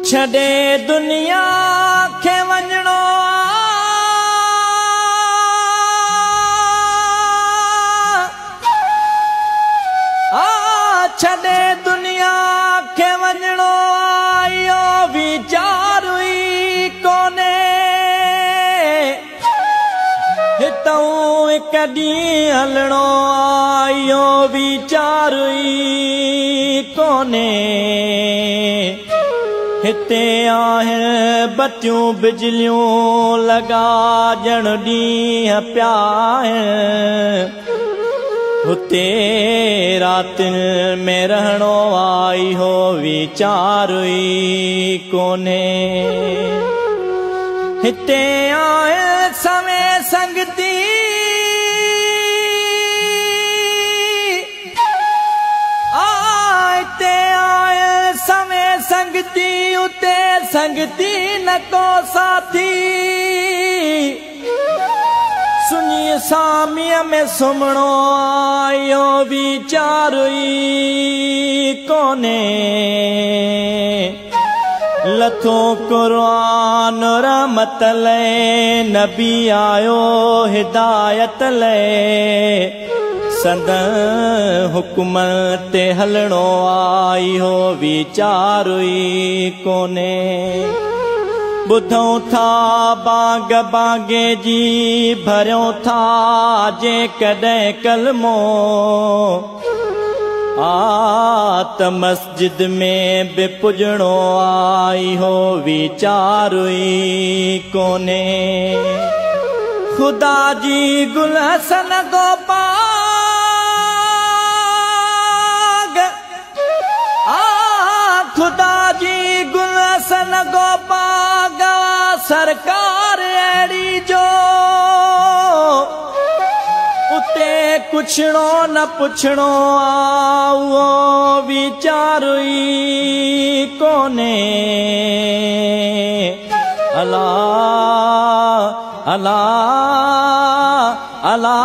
छॾे दुनिया खे वञिणो आ, छॾे दुनिया खे वञिणो इहो वीचार ई कोन्हे। हितां हिकु ॾींहुं हलणो इहो वीचार ई कोन्हे। हिते आहिनि बतियूं बिजलियूं लॻा ॼण ॾींहुं पिया आहिनि। हुते रातियुनि में रहणो आहे इहो वीचार ई कोन्हे। हिते आहिनि सवे संगती, हिते आहिनि सवे संगती, उते संगती न को साथी। सुञी सामीअ में सुम्हणो इहो वीचार ई कोन्हे। लथो कुरान रहमत लाइ, नबी आयो हिदायत लाइ। संदन हुकुम ते हलणो आहे इहो वीचार ई कोन्हे। ॿुधूं था बांग बांगे जी, भरियूं था जेकॾहिं कलमो। आ त मस्जिद में बि पुॼणो आहे इहो वीचार ई कोन्हे। ख़ुदा जी गुल हसन गोपाग, आ ख़ुदा जी गुल हसन गोपाग, सरकार अहिड़ी जो उते कुछणो न पुछणो आ उहो वीचार ई कोन्हे। अला अला अला।